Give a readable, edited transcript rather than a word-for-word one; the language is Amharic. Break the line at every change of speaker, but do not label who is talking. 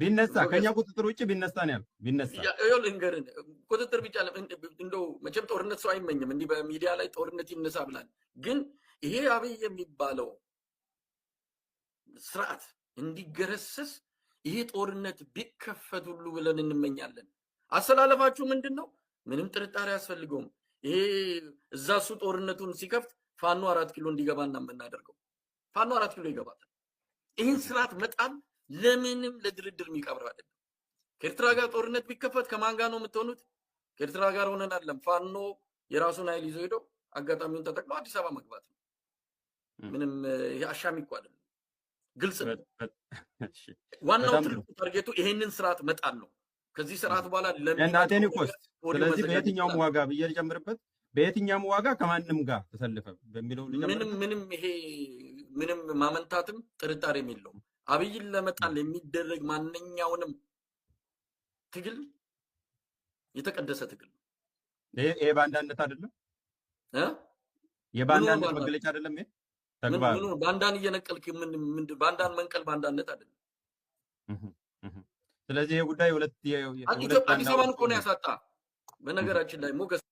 ቢነሳ፣ ከኛ ቁጥጥር ውጭ ቢነሳ ነው ያልኩህ። ቢነሳ።
ይኸውልህ ልንገርህ፣ ቁጥጥር ብቻ እንደው መቼም ጦርነት ሰው አይመኝም። እንዲህ በሚዲያ ላይ ጦርነት ይነሳ ብላል። ግን ይሄ አብይ የሚባለው ስርዓት እንዲገረሰስ ይሄ ጦርነት ቢከፈት ሁሉ ብለን እንመኛለን። አሰላለፋችሁ ምንድን ነው? ምንም ጥርጣሬ አያስፈልገውም። ይሄ እዛ እሱ ጦርነቱን ሲከፍት ፋኖ 4 ኪሎ እንዲገባ እና የምናደርገው ፋኖ 4 ኪሎ ይገባታል። ይህን ስርዓት መጣል ለምንም ለድርድር የሚቀርብ አይደለም። ከኤርትራ ጋር ጦርነት ቢከፈት ከማን ጋር ነው የምትሆኑት? ከኤርትራ ጋር ሆነን አይደለም። ፋኖ የራሱን ኃይል ይዞ ሄዶ አጋጣሚውን ተጠቅሞ አዲስ አበባ መግባት ነው። ምንም ይሄ አሻሚ እኮ አይደለም፣ ግልጽ ነው። ዋናው ትልቁ target ኡ ይሄንን ስርዓት መጣል ነው። ከዚህ ስርዓት በኋላ
at any cost። ስለዚህ በየትኛውም ዋጋ ብዬ ልጨምርበት፣ በየትኛውም ዋጋ ከማንም ጋር ተሰልፈ በሚለው።
ምንም ምንም ይሄ ምንም ማመንታትም ጥርጣሬም የለውም። አብይን ለመጣል የሚደረግ ማንኛውንም ትግል የተቀደሰ ትግል ነው።
ይሄ ባንዳነት አይደለም? የባንዳነት መገለጫ አይደለም? ይሄ ተግባር
ባንዳን እየነቀልክ ምን ባንዳን መንቀል ባንዳነት አይደለም።
ስለዚህ ይሄ ጉዳይ ሁለት
አዲስ አበባን እኮ ነው ያሳጣ። በነገራችን ላይ ሞገስ